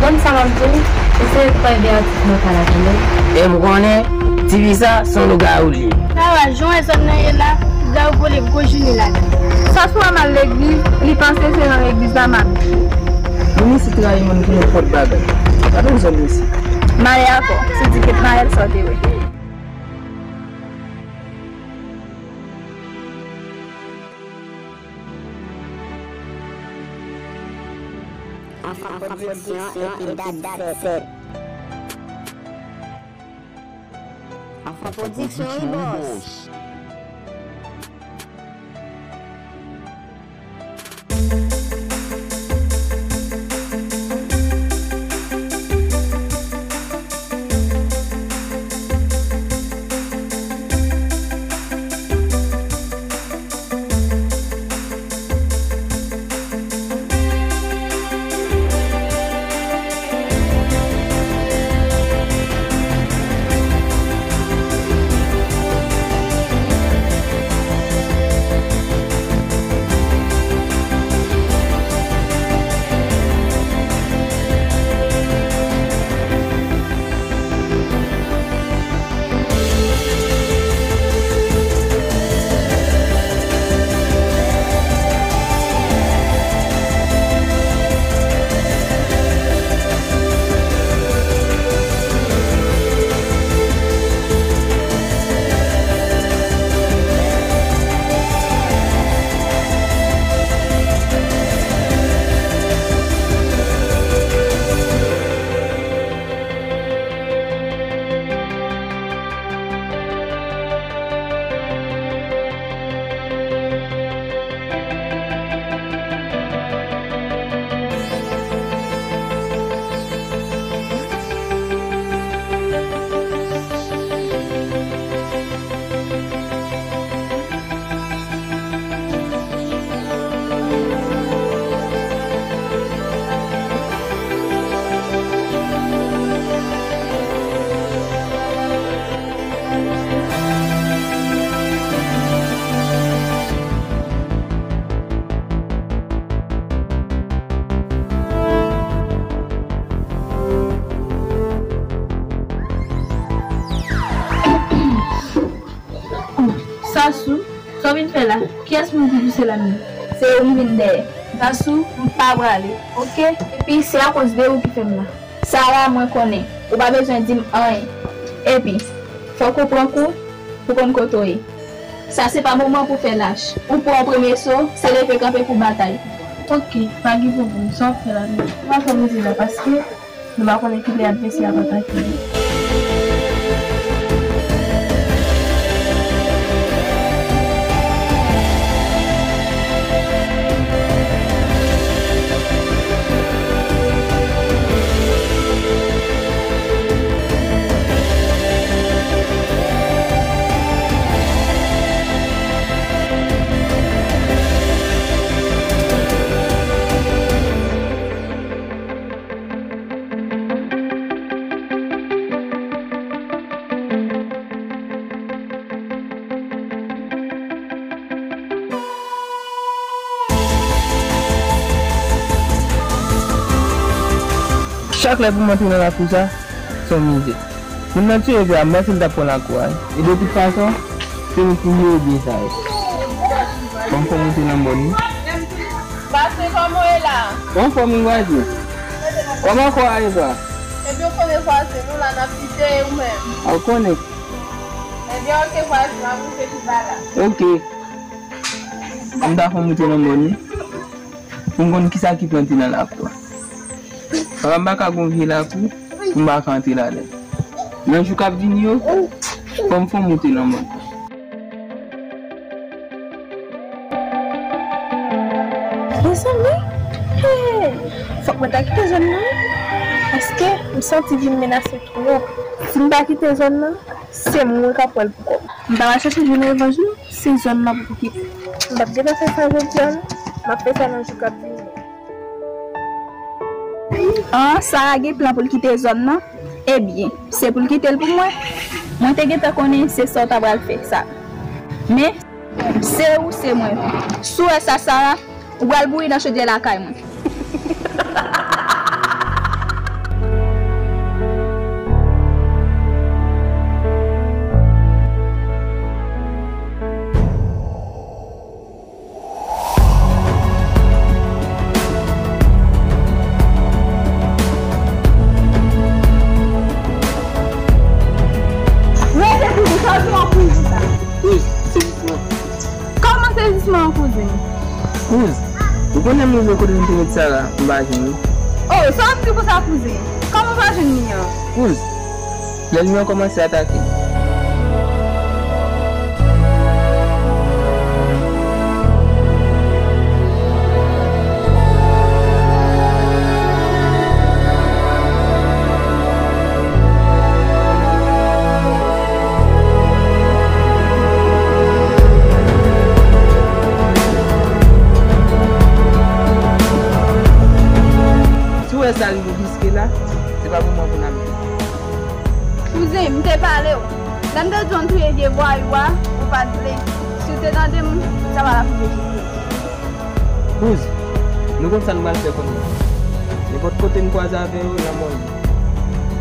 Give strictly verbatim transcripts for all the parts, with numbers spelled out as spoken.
Konn sa m ap di w, eseye pa ede atis lokal la, tande. E m konnen, ti fi sa, se yon lougawou li ye. Sa va, jan w wè zòn nan ye la, lougawou vole gwo jounen ladan. Sa sou a mal legliz, li panse se nan legliz la m ap viv. Moun isit rayi moun pou nenpòt bagay. Pa bezwen isit. M ale ankò, se tiket Mayèl sa w te wè. Anfan Pwodiksyon epi Dat Sèt. Anfan Pwodiksyon, wi, bòs. Sasou, sa w vin fè la? Kiyès moun ki pouse lame? Se ou m vin dèyè. Sasou, m pa prale, oke? Epi se akoz de ou ki fè m la. Sa la mwen konnen, ou pa bezwen di m anyen. Epi, fòk ou pran kou pou konn kote w ye. Sa se pa moman pou fè lach. Ou pran yon premye so, se leve kanpe pou batay. Oke, pa gen pwoblèm, sa w ap fè la menm. Ou pa fè m rete la paske nou pa konnen kilè advèsè a ap atake nou. Chak lè pou m antre nan lakou sa, se yon mizè. Moun nan tiye vè a, m panse l t ap pran lakou a, wi. E de tout fason, se nou ki vire byen sa yo. Ban m fè w monte nan mòn wi. Vwazen, kòman w ye la? Anfòm wi vwazen. Kòman kò a ye vwa? Ebyen, w konnen vwazen, nou la n ap lite, e ou menm? A, w konnen. Ebyen, oke vwazen, m ap rive pi ba la. Oke. M ta fè w monte nan mòn wi. Pou m konn kisa ki plante nan lakou a. Papa m pa ka gon vye lakou pou m pa ka antre ladan l. Nan jou k ap vini yo, fò m fè w monte nan mòn. Mezanmi, hey, fòk mwen ta kite zòn nan, paske m santi vi m menase twòp. Si m pa kite zòn nan, se mwen k ap pran l pou kò m. M pa va chèche jwenn revanj non, se zòn nan pou kite. M p ap gentan fè sa jodi a non, m ap fè sa nan jou k ap vini. An, Sara gen plan pou l kite zòn nan? Ebyen, se pou l kite l pou mwen. Mwen te gentan konnen se sa w ta pral fè, Sara. Men, se ou, se mwen. Si w wè sa, Sara, ou pral bouyi nan chodyè lakay mwen. Kouz, ou konnen m rive kote m te met Sara, m pa jwenn li. Oh, sa w ap di konsa, kouzen? Kòman w pa jwenn li an? Kouz, lènmi an kòmanse atake m. Si w wè sa rive jiske la, se pa moman pou n ap viv. Kouzen, m te pale w. Lè m te di w ann touye vye vwayou a, ou pa t vle. Si w te tande m, sa pa t ap rive jiske. Kouz, nou konn sa n pral fè kounye a. Nenpòt kote n kwaze avè yo, lanmò l ye.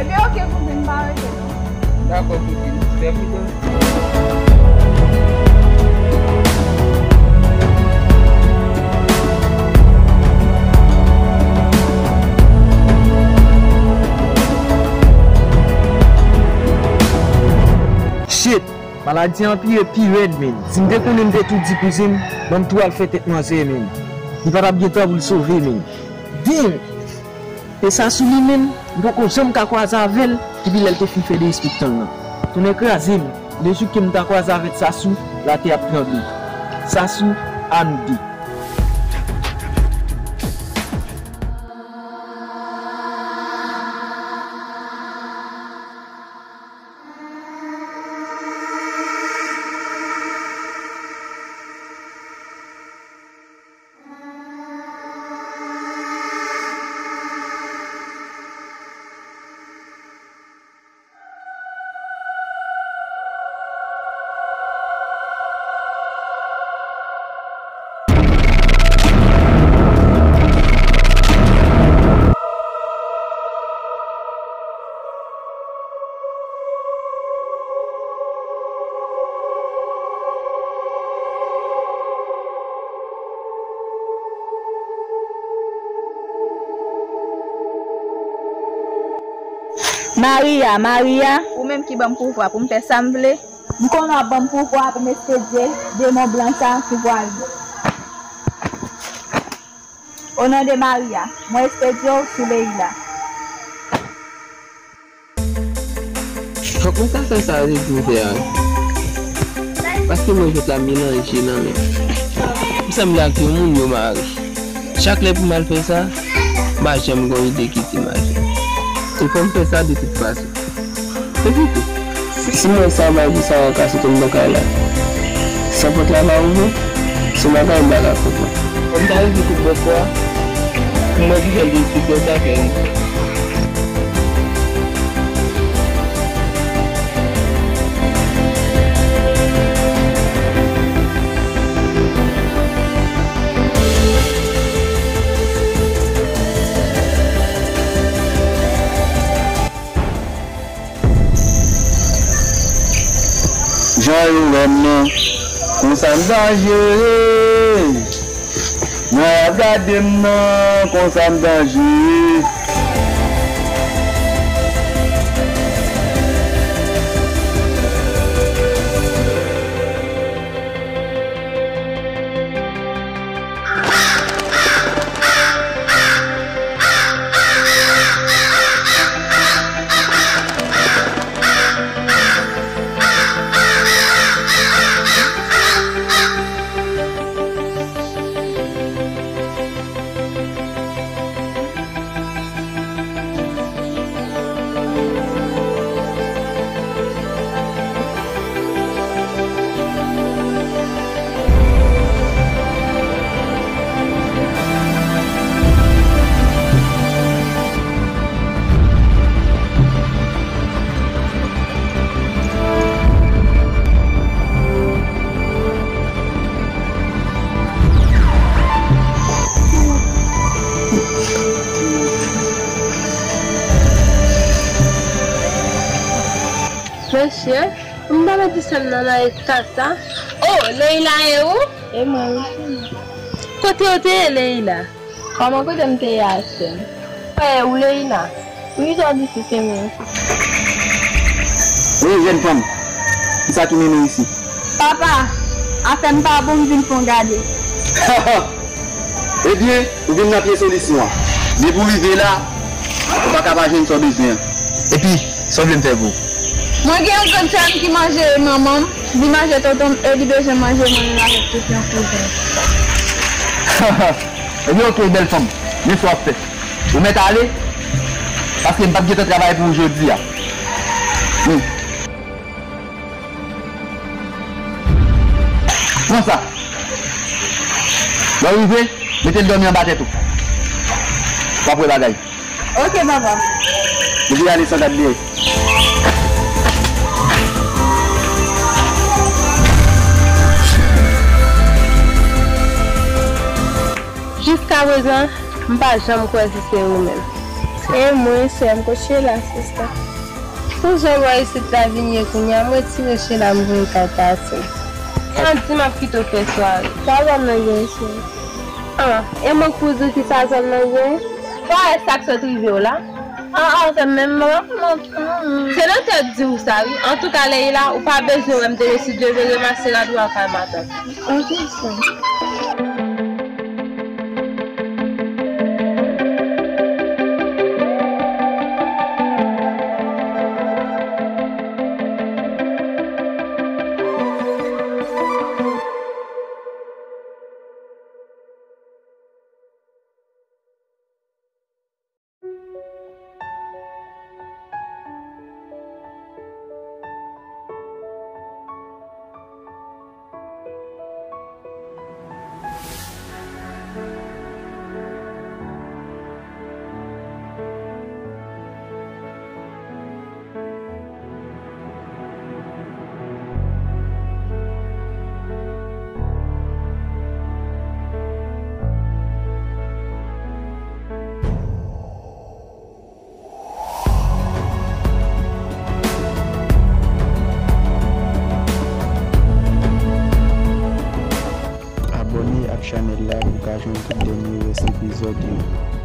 Ebyen, oke, kouzen, m pa rete non. Dakò, kouzin, fè pridan. Shit! Maladi a anpire pi rèd, menn. Si m te konnen m te tou di kouzin m, ban m tou al fè tèt manzè, menn. Li pa t ap gen tan pou l sove, menn. Damn! E Sasou li menm, m poko janm ka kwaze avè l depi lè l te fin fè derespektan l lan. Tonnè kraze m, le jou ke m ta kwaze avèk Sasou, latè ap tranble. Sasou, a nou de. Maria, Maria. Ou menm ki ban m pouvwa pou m fè sa m vle. M konnen w ap ban m pouvwa pou m ekspedye demon blan sa sou vwayou. O non de Maria, mwen ekspedye w sou Leila. Fòk mwen ta fè sa yo te di m fè a. Paske mwen jwèt la melanje nan men m. M sanble ak yon moun yo mare. Chak lè pou m al fè sa, m pa janm gen yon ide ki di m al fè. E fò m fè sa de tout fason. Epitou, si m wè sa m al di Sara kase tonm nan kay la, san pòt la pa ouvè, se bagay m pa ka konprann. Fò m ta rive tout bòkò a, pou m wè ki jan de tout sa fè rive. Jan yo wè m nan, konsa m ta jere. Jan y ap gade m nan, konsa m ta jere. Mesye, m ta mete sè m nan nan eta sa. Oh, Leila, e ou? E mwen, wi. Kote w te ye, Leila? Kòman kote m te ye a, sè m? Frè ou, Leila? Wi, jodi si se mwen. Wi, jèn fanm. Kisa ki mennen w isit? Papa, afè m pa bon, m vin fè yon gade. Ebyen, ou vin nan pye solisyon an. Depi w rive la, ou pa ka pa jwenn sa w bezwen an. Epi, sa w vle m fè pou ou? Mwen gen yon grann sè m ki manje manman m, li manje tonton m, e li bezwen manje mwen menm avèk tout yon kouzen. Ebyen, oke, bèl fanm. Men sa w ap fè. Ou mèt ale, paske m p ap gentan travay pou ou jodi a. Wi. Pran sa. Lè w rive, mete l dòmi anba tèt ou. W ap wè bagay. Oke, papa. Ou vle ale san gad dèyè. Jiskaprezan, m pa janm kwè si se ou menm. E mwen, sè m, kot Sheila, sista? Pou jan w wè isit la vin ye kounye a, m retire Sheila, m voye kay pase. E ann di m ap kite w fè sware. Sa zòn nan gen, cheri? An, e mwen k pou di w ki sa zòn nan gen? Ou pa wè sa k sot rive w la? An, an, se menm mwen. Se nan tèt di w sa, wi. Antouka, Leila, ou pa bezwen wè m demen si Dye vle, renmase rad ou al kay matant. Ok, sè. Abòne ak chanèl la pou w ka jwenn tout dènye rès epizòd yo.